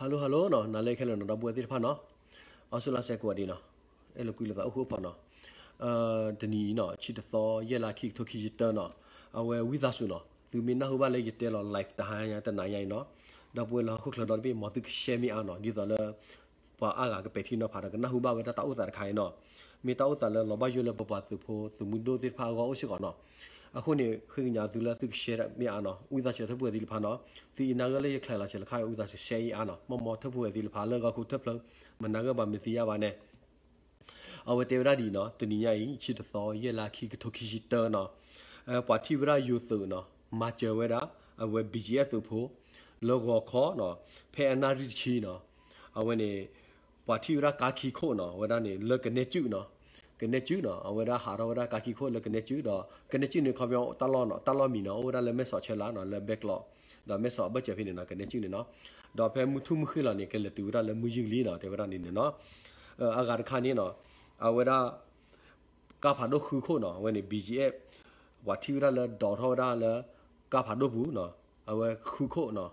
Hello hello နီၤ, နၤလၢခဲလၢာ်နီၤ ဒီပုၢ်ဝဲၢ်သ့ၣ်တဖၣ်နီၤ, အီစထြ့လယါစဲးကိးဂၤဒဲးနီၤ, အဲၣ်လိာ်ကွံလိာ်သးအိၣ်ဃူအိၣ်ဖိးနီၤ, တနံၤအံၤနီၤ ဆံတသီ ယဲၢ်လါ ခံကထိခံဆံတၢနီၤ, အဝဲဝံသးစူၤနီၤ သုမ့ၢ်နၢ်ဟူဘၣ်လၢယတဲလီၤ live တဟါညါတနၤညါအံၤနီၤ, ဒီပုၢ်ဝဲၢ်လၢဟီၣ်ခိၣ်ချၢဒီတဘ့ၣ် မ်သုက share မ့ၢ်အါနီၤ, ဒ်သိးလၢ ပှၤအါဂၤကပဲာ်ထံနီၤဖးဒီးကနၢ်ဟူဘၣ်ဝဲဒၣ်တၢ်အိၣ်သးတခါအံၤနီၤ, မ့ၢ်တၢ်အိၣ်သးလၢလီၤဘၣ်ယိၣ်လၢပပှၤသုးဖိသုးမုၢ်ဒိၣ်သ့ၣ်တဖၣ်အဂီၢ်အိၣ်စ့ၢ်ကီးနီၤ, အဃိန့ၣ် ဃ့ကညးသုလၢသုက share မ့ၢ်အါနီၤ, ဝံသးစူၤထၢၣ်ပှဲၤသ့ၣ်တဖၣ်နီၤ, သုအံၤနၢ်ဂ့ၢ်လၢယ channel လီၤ channel တခါ ဝံသးစူၤ share အံၤအါနီၤ, မ်မ်ထၢၣ်ပှဲၤသ့ၣ်တဖၣ်လၢဂီၢ်ခိၣ်ထၢၣ်ဖျၢၣ် မနၤဂ့ၢ်ဘၣ်မ့ၢ်သ့ယါဘၣ်န့ၣ် အဝဲတဲဝဲဒၣ်ဒ်အံၤနီၤ, တနံၤညါအံၤ ဆံတသီ ယဲၢ်လါ ခံကထိခံဆံတၢနီၤ, ပှၤထံၣ်ဝဲဒၣ်ယိၤသုးနီၤ မၤစၢၤဝဲဒၣ် အဝဲ ဘံၣ်ကၠံၣ်အဲၣ်သုးဖိ လၢဂီၤခီနီၤ, ဖဲအနၣ်ရံၣ်တဆံနီၤ, အဝဲန့ၣ် ပှၤထံၣ်ဝဲဒၣ်ကါခံခိၣ်နီၤ, အဝဲဒၣ်န့ၣ် လၢကနဲၣ်စုၣ်နီၤ, ကနဲၣ်စုၣ်နီၤ, အဝဲဒၣ်ဟးထီၣ်ဝဲဒၣ်ကါခံခိၣ်လၢကနဲၣ်စုၣ်ဒီး ကနဲၣ်စုၣ်န့ၣ် ခီပညီတၢ်လီၢ်နီၤ, တၢ်လီၢ်မံၤနီၤ အိၣ်ဝဲဒၣ်လၢမဲၢ်ဆီးဆၢလါနီၤ, လၢဘဲကျိး ဒီးမဲၢ်ဆီးအဘၢၣ်စၢၤဖဲန့ၣ်နီၤ, ကနဲၣ်စုၣ်န့ၣ်နီၤ, ဒီးဖဲမုၢ်ထူၣ်မုၢ်ဃ့ၢ်လီၤန့ၣ် ကလဲၤတုၤဝဲဒၣ်လၢမုၢ်ယုၢ်လံနီၤ, တဲဝဲဒၣ်န့ၣ်န့ၣ်နီၤ, အဂၤတခါန့ၣ်နီၤ, အဝဲဒၣ် ကါဖးဒိၣ်ဃုခိၣ်နီၤ, အဝဲန့ၣ် ဘံၣ်ကၠံၣ်အဲၣ် ပှၤထံၣ်ဝဲဒၣ်လၢဒိးထီၣ်ဝဲဒၣ်လၢ ကါဖးဒိၣ်ပူၤနီၤ, အဝဲဃုခိၣ်နီၤ,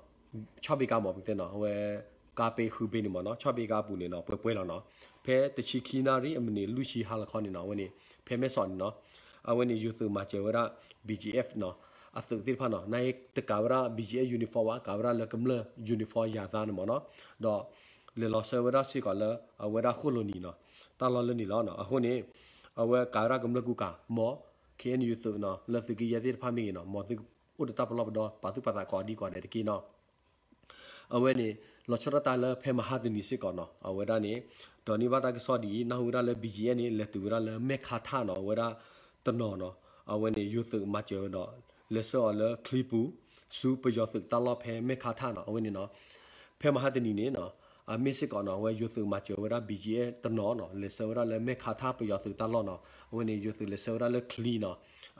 ဆီၣ်ဘ့ကါမ့ၢ်ပကတဲနီၤ, အဝဲ ကါပ့ဃုဘ့န့ၣ်မ့ၢ်နီၤ, ဆီၣ်ဘ့ကါအပူၤန့ၣ်နီၤ ပှဲၤပှဲၤလီၤနီၤ, ဖဲတဆံခံနၣ်ရံၣ် အမံးနံးလွံၢ်ဆံဟါလီၤခီန့ၣ်နီၤ, အဝဲန့ၣ် ဖဲမဲၢ်ဆီးန့ၣ်နီၤ, အဝဲန့ၣ် ယိၤသုးမၤစၢၤဝဲဒၣ် ဘံၣ်ကၠံၣ်အဲၣ်နီၤ, အသုးသ့ၣ်တဖၣ်နီၤ, နတကးဝဲဒၣ် ဘံၣ်ကၠံၣ်အဲၣ် uniform ဘၣ်, ကးဝဲဒၣ်လၢကမျၢၢ် uniform ယၤသးန့ၣ်မ့ၢ်နီၤ, ဒီး လဲၤလီၤဆှၢဝဲဒၣ်စ့ၢ်ကီးလၢ အဝဲဒၣ်ဃိၣ်လိၤနံၤနီၤ, တၢ်လီၢ်လၢန့ၣ်လီၤနီၤ, အဃိန့ၣ် အဝဲကးဝဲဒၣ်ကမျၢၢ်ကူကၤ မ် ခ့ၣ်အဲၣ်ယူၣ်သုးနီၤ, လၢသုးက့ယဲၢ်သ့ၣ်တဖၣ်မ့ၢ်ဂ့ၤနီၤ, မ်သုအိၣ်ဒီးတၢ်ပလီၢ်ပဒီ ပာ်သူၣ်ပာ်သးကိးဒံကိးဒဲးတက့ၢ်နီၤ. အဝဲန့ၣ် လီၤဆီဒၣ်တၢ်လၢဖဲမဟါတနံၤစ့ၢ်ကီးနီၤ, အဝဲဒၣ်န့ၣ် ဒိးန့ၢ်ဘၣ်တၢ်ကစီၣ်ဒ်အံၤ နၢ်ဟူဝဲဒၣ်လၢ ဘံၣ်ကၠံၣ်အဲၣ် န့ၣ် လဲၤတုၤဝဲဒၣ်လၢမဲၢ်ခါထၣ်နီၤ, အဝဲဒၣ်တနီၤနီၤ, အဝဲန့ၣ် ယိၤသုးမၤစၢၤဝဲဒီး လဲၤဆှၢအီၤလၢချံပူၤ ဆူပယီၤသုးတၢ်လီၢ်ဖဲမဲၢ်ခါထၣ်နီၤ, အဝဲန့ၣ်နီၤ ဖဲမဟါတနံၤန့ၣ်နီၤ, အမ့ၢ်စ့ၢ်ကီးနီၤ, အဝဲယိၤသုးမၤစၢၤဝဲဒၣ် ဘံၣ်ကၠံၣ်အဲၣ် တနီၤနီၤ, လဲၤဆှၢဝဲဒၣ်လၢမဲၢ်ခါထၣ်ပယီၤသုးတၢ်လီၢ်နီၤ, အဝဲန့ၣ် ယိၤသုးလဲၤဆှၢဝဲဒၣ်လၢချံနီၤ,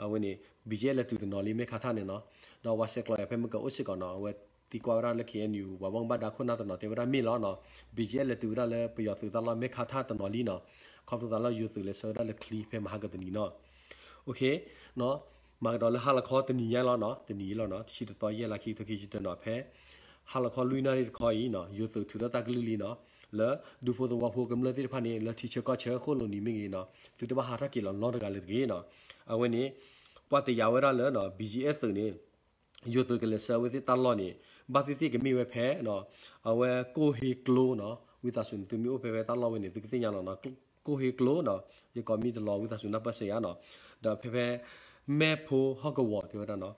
အဝဲန့ၣ် ဘံၣ်ကၠံၣ်အဲၣ်လဲၤတုၤတနီၤလံမဲၢ်ခါထၣ်န့ၣ်နီၤ, ဒီးဝၤစဲးကျိးယၤဖဲမ့ၢ်ကအိၣ်စ့ၢ်ကီးနီၤ, အဝဲသံကွၢ်ဝဲဒၣ်လၢ ခ့ၣ်အဲၣ်ယူၣ် ပှၤဘၣ်မူဘၣ်ဒါခိၣ်နၢ်တနီၤ တဲဝဲဒၣ်မ့ၢ်လီၤနီၤ, ဘံၣ်ကၠံၣ်အဲၣ်လဲၤတုၤဝဲဒၣ်လၢပယီၤသုးတၢ်လီၢ်မဲၢ်ခါထၣ်တနီၤလံနီၤ, ခီဖျိသးလၢယိၤသုးလဲၤဆှၢဝဲဒၣ်လၢချံဖဲမဟါကတနံၤနီၤ. မၤကဒီးလၢဟါလီၤခီတနံၤညါလီၤနီၤ, တနံၤအံၤလီၤနီၤ, တဆံတသီ ယဲၢ်လါ ခံကထိခံဆံတၢနီၤ, ဖဲဟါလီၤခီလွံၢ်နၣ်ရံၣ်တခီအံၤနီၤ, ယိၤသုးထုးထီၣ်တၢ်ကလုၢ်လံနီၤ, လၢဒူဖိသဝီဖိကမျၢၢ်သ့ၣ်တဖၣ်န့ၣ် လၢထံဆၢကီၢ်ဆၢဃိၣ်လိၤနံၤမ့ၢ်ဂ့ၤနီၤ, သုတဘၣ်ဟးထီၣ်က့ၤလီၤနီတဂၤလၢၤတဂ့ၤနီၤ. အဝဲန့ၣ် ပှၤတယာ်ဝဲဒၣ်လၢနီၤ, ဘံၣ်ကၠံၣ်အဲၣ်သုးန့ၣ် ယိၤသုးကလဲၤဆှၢဝဲသ့ၣ်တၢ်လီၢ်န့ၣ် ဘၣ်သ့ၣ်သ့ၣ်ကမ့ၢ်ဝဲဖဲ အဝဲကိၢ်ဟ့ကျိနီၤ, ဝံသးစူၤန့ၣ် သုမ့ၢ်အိၣ်ဖဲဖဲတၢ်လီၢ်ဝဲန့ၣ် သုကသ့ၣ်ညါလီၤနီၤ, ကိၢ်ဟ့ကျိနီၤ, ယကိးမံၤတလီၤ ဝံသးစူၤနၢ်ပၢၢ်စၢၤယၤနီၤ, ဒီးဖဲဖဲ မဲၢ်ဖိဟီၣ်ကဝီၤတဲဝဲဒၣ်နီၤ,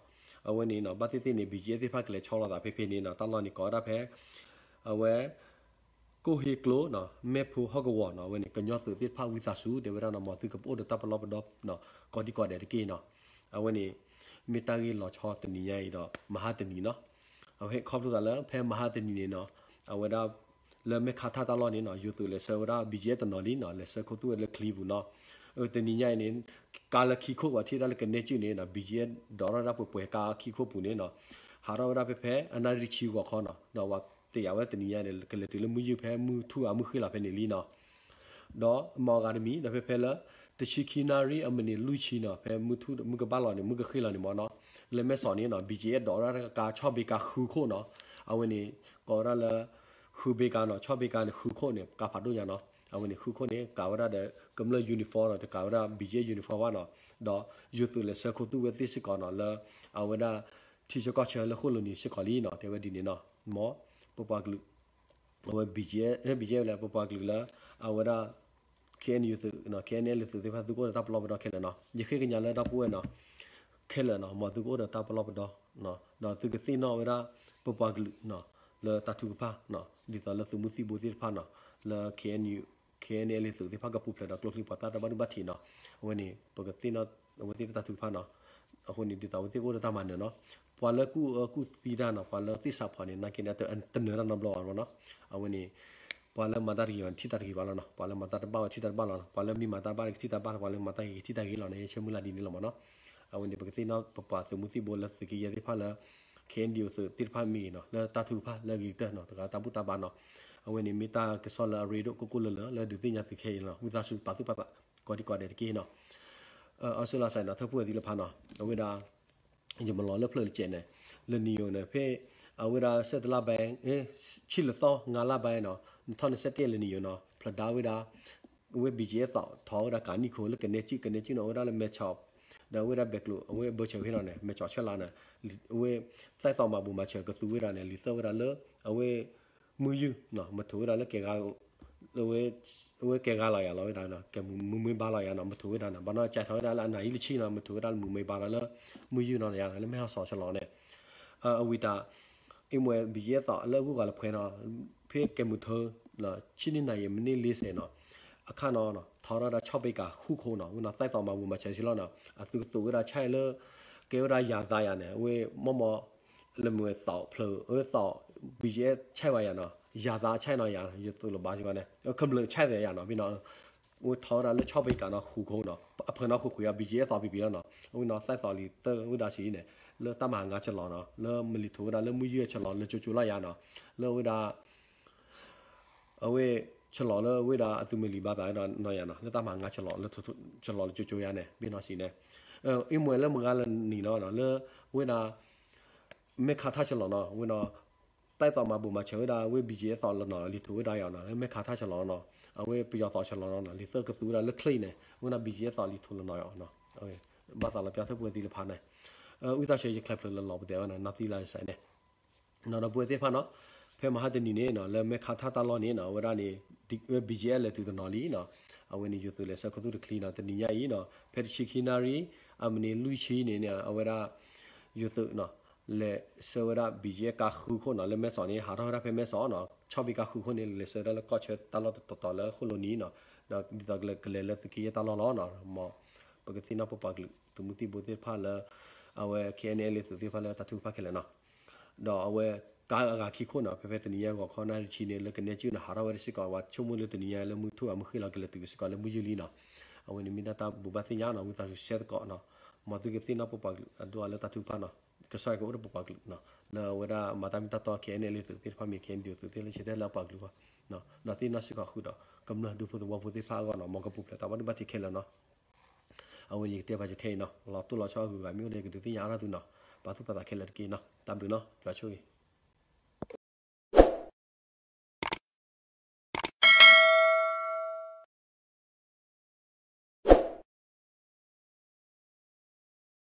အဝဲန့ၣ်နီၤ ဘၣ်သ့ၣ်သ့ၣ်န့ၣ် ဘံၣ်ကၠံၣ်အဲၣ်သ့ၣ်တဖၣ်ကလဲၤဆီလီၤသးဖဲဖဲန့ၣ်နီၤ, တၢ်လီၢ်န့ၣ်ကိးဝဲဒၣ်ဖဲ အဝဲ ကိၢ်ဟ့ကျိနီၤ, မဲၢ်ဖိဟီၣ်ကဝီၤနီၤ, အဝဲန့ၣ် ကညီသုးသ့ၣ်တဖၣ်ဝံသးစူၤ တဲဝဲဒၣ်နီၤ, မ်သုကအိၣ်ဒီးတၢ်ပလီၢ်ပဒီ ကိးဒံကိးဒဲးတက့ၢ်နီၤ. အဝဲန့ၣ် မ့ၢ်တၢ်ဂ့ၢ်လီၤဆီတနံၤညါအံၤဒီး မဟါတနံၤနီၤ. အဝဲခီဖျိသးလၢ ဖဲမဟါတနံၤန့ၣ်နီၤ, အဝဲဒၣ် လၢမဲၢ်ခါထၣ်တၢ်လီၢ်န့ၣ်နီၤ, ယိၤသုးလဲၤဆှၢဝဲဒၣ် ဘံၣ်ကၠံၣ်အဲၣ်တနီၤလံနီၤ, လဲၤဆှၢခိၣ်သူၣ်ဝဲလၢချံပူၤနီၤ. တနံၤညါအံၤန့ၣ် ကါလၢခံခိၣ်ပှၤထံၣ်ဝဲဒၣ်လၢကနဲၣ်စုၣ်န့ၣ်နီၤ, ဘံၣ်ကၠံၣ်အဲၣ်ဒိးထီၣ်ဝဲဒၣ်ပှဲၤပှဲၤကါခံခိၣ်ပူၤန့ၣ်နီၤ, ဟးထီၣ်ဝဲဒၣ်ဖဲဖဲအနၣ်ရံၣ်ဆံဂီၤခီနီၤ, ဒီးပှၤတယာ်ဝဲတနံၤညါန့ၣ် ကလဲၤတုၤလၢမုၢ်ယုၢ်ဖဲမုၢ်ထူၣ်အမုၢ်ဃ့ၢ်လီၤဖဲန့ၣ်လံနီၤ. ဒီးမ့ၢ်အဂၤတမံၤ ဒီးဖဲဖဲလၢ တဆံခံနၣ်ရံၣ်အမံးနံးလွံၢ်ဆံနီၤ, ဖဲမုၢ်ထူၣ်မုၢ်ကဘၣ်လီၤန့ၣ် မုၢ်ကဃ့ၢ်လီၤန့ၣ်မ့ၢ်နီၤ, လၢမဲၢ်ဆီးန့ၣ်နီၤ, ဘံၣ်ကၠံၣ်အဲၣ်ဒိးဝဲဒၣ်ကါဆီၣ်ဘ့ကါဃုခိၣ်နီၤ. အဝဲန့ၣ် ကိးဝဲဒၣ်လၢ ဃုဘ့ကါနီၤ, ဆီၣ်ဘ့ကါန့ၣ် ဃုခိၣ်န့ၣ် ကါဖးဒိၣ်ညါနီၤ. အဝဲန့ၣ် ဃုခိၣ်န့ၣ် ကးဝဲဒၣ်ဒီးကမျၢၢ် uniform နီၤ, တကးဝဲဒၣ် ဘံၣ်ကၠံၣ်အဲၣ် uniform ဘၣ်နီၤ. ဒီးယိၤသုးလဲၤဆှၢခိၣ်သူၣ်ဝဲသ့ၣ်စ့ၢ်ကီးနီၤ, လၢအဝဲဒၣ် ထံဆၢကီၢ်ဆၢလၢဃိၣ်လိၤနံၤစ့ၢ်ကီးလံနီၤ, တဲဝဲဒ်န့ၣ်နီၤ. မ်ပပှၤကလုာ် အဝဲ ဘံၣ်ကၠံၣ်အဲၣ် ဘံၣ်ကၠံၣ်အဲၣ်လၢပပှၤကလုာ်လၢ အဝဲဒၣ် ခ့ၣ်အဲၣ်ယူၣ်သုးနီၤ, ခ့ၣ်အဲၣ်အဲၣ်သုးသ့ၣ်တဖၣ် သုကအိၣ်ဒီးတၢ်ပလီၢ်ပဒီခဲလၢာ်နီၤ. ယဃ့ကညးလၢတၢ်ပုၢ်ဝဲၢ်နီၤ, ခဲလၢာ်နီၤ, မ်သုကအိၣ်ဒီးတၢ်ပလီၢ်ပဒီနီၤ, ဒီးသုကသ့ၣ်နီၣ်ဝဲဒၣ် ပပှၤကလုာ်နီၤ, လၢတၢ်ထုကဖၣ်နီၤ, ဒ်သိးလၢသုးမုၢ်သံၣ်ဘိသ့ၣ်တဖၣ်နီၤ, လၢ ခ့ၣ်အဲၣ်ယူၣ် ခ့ၣ်အဲၣ်အဲၣ်သုးသ့ၣ်တဖၣ် ကပူၤဖျဲးဒီးကျိချံမျိာ်သၣ်တၢ်ဘၣ်ဒိဘၣ်ထံးနီၤ. အဝဲန့ၣ် ပကသ့ၣ်နီၣ် အဝဲသ့ၣ်တၢ်ထုကဖၣ်နီၤ. အဃိန့ၣ် ဒ်သိးအဝဲသ့ၣ်ကအိၣ်ဒီးတၢ်မၤနၢၤနီၤ. ပှၤလၢကူၣ်အၢကူၣ်သံတၢ်နီၤ, ပှၤလၢသ့ၣ်စးဖီးန့ၣ် နာ်က့န့ၣ် တနၢၤတၢ်နီတဘျီဘၣ်နီၤ. အဝဲန့ၣ် ပှၤလၢမၤတၢ်တဂ့ၤဘၣ်န့ၣ် ထံၣ်တၢ်တဂ့ၤဘၣ်လီၤနီၤ. ပှၤလၢမၤတၢ်တဘၣ်ဝဲ ထံၣ်တၢ်တဘၣ်လီၤနီၤ. ပှၤလၢမ့ၢ်မၤတၢ်ဘၣ်န့ၣ် ကထံၣ်တၢ်ဘၣ်, ပှၤလၢမၤတၢ်ဂ့ၤ ကထံၣ်တၢ်ဂ့ၤလီၤန့ၣ် ယဆၢမုၢ်လၢ်ဒ်န့ၣ်လီၤမ့ၢ်နီၤ. အဝဲန့ၣ် ပကသ့ၣ်နီၣ်ပပှၤသုးမုၢ်သံၣ်ဘိလၢသုးက့ယဲၢ်သ့ၣ်တဖၣ်လၢ ခ့ၣ်အဲၣ်ယူၣ်သုးသ့ၣ်တဖၣ်မ့ၢ်ဂ့ၤနီၤ, လၢတၢ်ထုကဖၣ်လၢအဂ့ၤကတၢၢ်နီၤ, တဂၤတၢ်ဘူၣ်တၢ်ဘါနီၤ. အဝဲန့ၣ်မ့ၢ်တၢ်ကစီၣ်လၢအရ့ဒိၣ်ကိၢ်ကိၢ်လၢလၢ လၢဒုးသ့ၣ်ညါသုခဲအံၤလီၤ. ဝံသးစူၤပာ်သူၣ်ပာ်သး ကိးဒံကိးဒဲးတက့ၢ်နီၤ. အီစထြ့လယါစဲးနီၤ, ထၢၣ်ပူၣ်ဝဲသ့ၣ်တဖၣ်နီၤ, အဝဲဒၣ် ယမၤလီၤလၢဖျၢၣ်တကဲးန့ၣ်, လၢနံၤဧိၤန့ၣ် ဖဲ အဝဲဒၣ်ဆဲးတလါဘဲ, ဆံလၢသီ ငါလါဘဲနီၤ, နထီၣ်နဆဲးတ့ၢ်လၢနယိာ်နီၤ, ဖျါဒါဝဲဒၣ်, အဝဲ ဘံၣ်ကၠံၣ်အဲၣ်သိး ထီၣ်ဝဲဒၣ်ကးနံၣ်ခိၣ်လၢကနဲကၠံၣ် ကနဲကၠံၣ်နီၤ အဝဲဒၣ်လၢမဲၢ်ဆီး, ဒီးအဝဲဒၣ်ဘဲးကျိၤ အဝဲဘၢၣ်စၢၤဖဲနီၤန့ၣ် မဲၢ်ဆီးဆၢလါန့ၣ်, အဝဲ သဲသိးမၤဘူၣ်မၤစၢၤကသူဝဲဒၣ်န့ၣ် လံာ်သၢဝဲဒၣ်လၢ အဝဲ မုၢ်ယုၢ်နီၤ မထုးဝဲဒၣ်လၢကဲဂၤ အဝဲကဲဂၤလီၤယၤလီၤဝဲဒၣ်, ကဲမုၢ်မ့ၢ်ဘါလီၤယၤနီၤ မထုးဝဲဒၣ်န့ၣ်, ဘၣ်နီၢ်ကၠဲးထီၣ်ဝဲဒၣ်လၢအနၢ်အံၤလၢဆံနီၤ မထုးဝဲဒၣ်လၢမုၢ်မ့ၢ်ဘါလီၤလၢ မုၢ်ယုၢ်နီၤယၤ လၢမဲၢ်ဆီးဆၢလီၤန့ၣ်, အဝံၤတၢ် အံၤမ့ၢ် ဘံၣ်ကၠံၣ်အဲၣ်သိး လၢအဂုၤအဂၤလၢပှဲၤနီၤ, ဖဲကဲမုၢ်ထၢ ဆံနံၣ်နၣ်ရံၣ်မံးနံးလ့စဲးနီၤ, အခါနီၤ ထီထီၣ်ဝဲဒၣ်ဆီၣ်ဘ့ကၤဃုခိၣ်နီၤ, ဝဲနီၤ သဲသိးမၤဘူၣ်မၤစၢၤဆံလီၤနီၤ, အသုကသူးဝဲဒၣ်ဆဲးလၢ ကဲဝဲဒၣ်ယၤသးယၤန့ၣ် အဝဲ မ့ၢ်မ့ၢ် လၢမ့ၢ်သိးဖျၢၣ် အဝဲသိး ဘံၣ်ကၠံၣ်အဲၣ်သိး ဆဲးဝဲယၤနီၤ, ယၤသးဆဲးနီၤယၤ ယသူးလီၤဘၣ်စ့ၢ်ကီးန့ၣ် ကမျၢၢ်ဆဲးသ့ၣ်ယၤနီၤ ဖဲနီၤ အဝဲထီဝဲဒၣ်လၢဆီၣ်ဘ့ကၤနီၤ ဃုခိၣ်နီၤ, အဖျၢၣ်နီၤဃုခိၣ်ယၤ ဘံၣ်ကၠံၣ်အဲၣ်သိးပံၤပံၤလီၤနီၤ, အဝဲနီၤ သဲသိးလံာ်သၢဝဲဒၣ်စံးန့ၣ် လၢတၢ်မၤဟးဂီၤဆၢလီၤနီၤ, လၢမ့ၢ်လံာ်ထိးဝဲဒၣ်လၢမုၢ်ယုၢ်ဆၢလီၤလၢကၠိကၠိလီၤယၤနီၤ, လၢဝဲဒၣ် အဝဲ ဆၢလီၤလၢဝဲဒၣ်အသုးမုၢ်လံၤဘၣ်သးနီၤယၤနီၤ လၢတၢ်မၤဟးဂီၤဆၢလီၤ ဆၢလီၤလၢကၠိကၠိယၤန့ၣ် ဘ့ၣ်နီၤစံးန့ၣ်, အံၤမ့ၢ်လၢမုၢ်ဂၤလၢနံၤနီၤ လၢ ဝဲဒၣ် မဲၢ်ခးထါဆၢလီၤနီၤ, ဝဲနီၤ သဲသိးမၤဘူၣ်မၤစၢၤဝဲဒၣ်ဝဲ ဘံၣ်ကၠံၣ်အဲၣ်သိးလီၤနီၤ လံာ်ထိးဝဲဒၣ်ယၤနီၤ လၢမဲၢ်ခးထါဆၢလီၤနီၤ, အဝဲပယီၤသိးဆၢလီၤနီၤ လံာ်သၢကသူဝဲဒၣ်လၢချ့န့ၣ် ဝဲနီၤ ဘံၣ်ကၠံၣ်အဲၣ်သိးလံာ်ထိးလီၤနီၤယၤနီၤ, ဘၣ်သးလီၤပျၢ်ထၢၣ်ပှဲၤသံလၢဖးန့ၣ်, ဝံသးစူၤယချဲးဖျၢၣ်လၢလီၤပတဲဝဲနီၤ နီၢ်သံလၢစဲးန့ၣ် နီၤဒီပုၢ်ဝဲၢ်သ့ၣ်တဖၣ်နီၤ, ဖဲမဟါတနံၤန့ၣ်နီၤ လၢမဲၢ်ခးထါတၢ်လီၢ်န့ၣ်နီၤ အဝဲဒၣ်န့ၣ် ဝဲ ဘံၣ်ကၠံၣ်အဲၣ် လဲၤတုၤတနီၤလံနီၤ, အဝဲန့ၣ်ယိၤသုးလဲၤဆှၢခူသူၣ်တချံနီၤ တနံၤညါအံၤနီၤ ဖဲတဆံခံနၣ်ရံၣ် အမံးနံးလွံၢ်ဆံန့ၣ်န့ၣ် အဝဲဒၣ် ယိၤသုးနီၤ လဲၤဆှၢဝဲဒၣ် ဘံၣ်ကၠံၣ်အဲၣ် ကါဃုခိၣ်နီၤ လၢမဲၢ်ဆီးန့ၣ် ဟးထီၣ်ဝဲဒၣ်ဖဲမဲၢ်ဆီးနီၤ ဆီၣ်ဘ့ကါဃုခိၣ်န့ၣ် လဲၤဆှၢဒၣ်လၢကီၢ်ဆၢတၢ်လီၢ်တတီၤတီၤလၢဃိၣ်လိၤနံၤနီၤ, ဒီးဒ်သိးကလဲၤလၢသုးက့ယဲၢ်တၢ်လီၢ်လီၤနီၤ, မ်ပကသ့ၣ်နီၣ်ပပှၤကလုာ် သုးမုၢ်သံၣ်ဘိသ့ၣ်တဖၣ်လၢ အဝဲ KNLA သုးသ့ၣ်တဖၣ်လၢတၢ်ထုကဖၣ်ခဲလၢာ်နီၤ, ဒီးအဝဲ ကါအဂၤခံခိၣ်နီၤ ဖဲဖဲတနံၤညါဂီၤခီနၣ်ရံၣ်ဆံန့ၣ် လၢကနဲကၠံၣ်န့ၣ် ဟးထီၣ်ဝဲဒၣ်စ့ၢ်ကီး ဝဲဆိကမိၣ်လၢတနံၤညါလၢမုၢ်ထူၣ်အမုၢ်ဃ့ၢ်လီၤ ကလဲၤတုၤစ့ၢ်ကီးလၢမုၢ်ယုၢ်လံနီၤ, အဝဲန့ၣ်မ့ၢ်ဒၣ်တၢ်ဘိးဘၣ်သ့ၣ်ညါနီၤ ဝံသးစူၤရှဲသကိးနီၤ, မ်သုကသ့ၣ်နီၣ်ပပှၤကလုာ်အဒိၣ်အါလၢတၢ်ထုကဖၣ်နီၤ, ကစၢ်ယွၤကအိၣ်ဒီးပပှၤကလုာ်နီၤ, လၢအဝဲဒၣ်မၤတၢ်မ့ၢ်တၢ်တီ KNLA သုးသ့ၣ်တဖၣ်မ့ၢ် KNDO သုးသ့ၣ်လၢဆၢတဲာ်လၢအပှၤကလုာ်အဂီၢ်, ဒီးသ့ၣ်နီၣ်စ့ၢ်ကီးဃုာ်ဒီး ကမျၢၢ်ဒူဖိသဝီဖိသ့ၣ်တဖၣ်အဂီၢ်နီၤ, မ်ကပူၤဖျဲးတၢ်ဘၣ်ဒိဘၣ်ထံးခဲလၢာ်နီၤ, အဝဲန့ၣ်ယကတဲဘၣ်ယထဲအံၤနီၤ, လီၤတိၢ်လီၤဆီအဂုၤအဂၤမ့ၢ်အိၣ်ဒီး ယကဒုးသ့ၣ်ညါအါထီၣ်သုနီၤ, ပာ်သူၣ်ပာ်သးခဲလၢာ်တက့ၢ်နီၤ, တၢ်ဘျုးနီၤ, ယွၤဆိၣ်ဂ့ၤ